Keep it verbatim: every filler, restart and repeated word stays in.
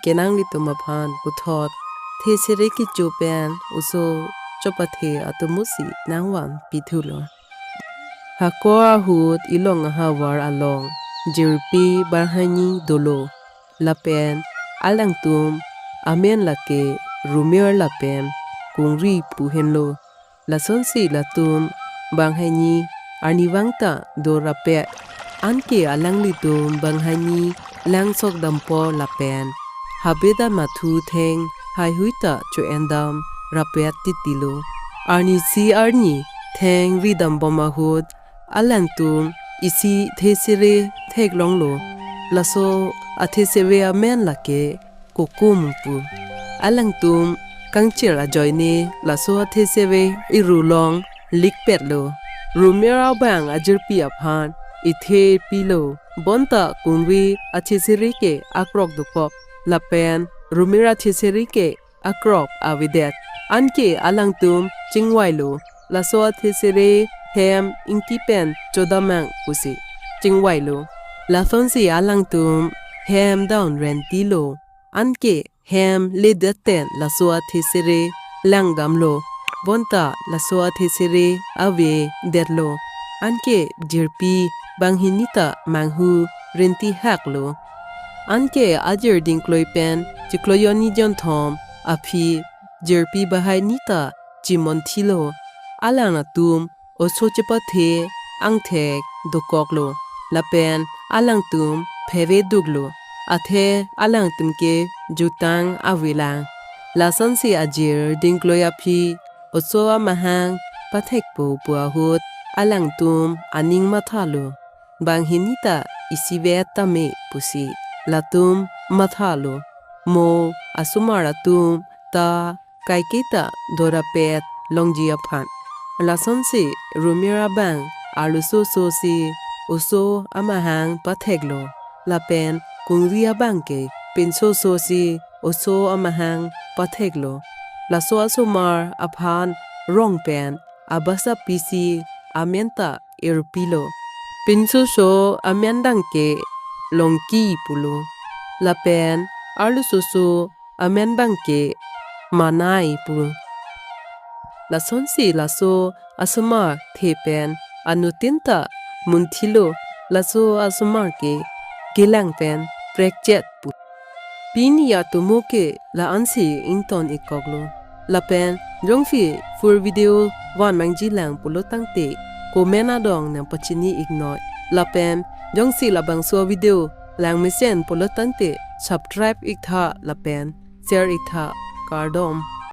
kenanglitum aphan puthot thesere kecho pen oso chopathe atomo si nangvan pithulo. Hako ahut ilong ahavar along jirpi banghini dolo. Lapen alangtum amen lake Rumir lapen Kungri pu henlo. Lasonsi latum banghini arnivang ta dorapet. Anke alanglitum banghini langsok dampo lapen habit amathu theng haihui ta cho-en dam rapet titilo. Arnisi arni theng ridambom ahut alangtum isi thesere theklonglo. Laso athesere amen lake Kokum pu. Alangtum kangchir ajoine laso athesere iru long likpetlo. Rumir abang ajirpi aphan ithe pilo. Bonta Kungri athesere ke akrok dokok. Lapen Rumir athesere ke akrok avedet. Anke alangtum chingvailo. Laso athesere hem ingti pen chodamnang pusi chingvailo. Lasonsi alangtum hem down rentilo. Anke hem ledet pen laso athesere langdamlo. Bonta laso athesere avedetlo. Anke jirpi banghini ta manghu renti haklo. Anke ajir dingkloi pen chiklo jonni jonthom aphi jirpi banghini ta chimonthilo. Alang atum oso chepathe angthek dokoklo. Lapen alangtum pheveduklo. Athe alangtum ke jutang avelang. Lasonsi ajir dingkloi aphi oso amahang pathekpo pu ahut alangtum aning mathalo. Banghini ta isivet tame pusi latum mathalo. Mo asomar atum ta kaiketa dorapet longji aphan. Lasonsi Rumir abang arloso sosi oso amahang patheklo. Lapen Kungri abang ke pinso sosi oso amahang patheklo. Laso asomar aphan rong pen abasa pisi amen ta irpilo. Pinso so amen dang ke Longki pulo. Lapen arloso so amen bang ke Manai pu. Lasonsi laso asomar the pen anuttin ta munthilo. Laso asomar ke kelang pen prekchet pu. Pini atomo ke la-ansi ington-ikkoklo. Lapen jongsi full video van nangjilang pulo tangte comment adong nangpachini-iknoi. Lapen jongsi labangso video langmesen pulo tangte subscribe iktha lapen share iktha, kardom.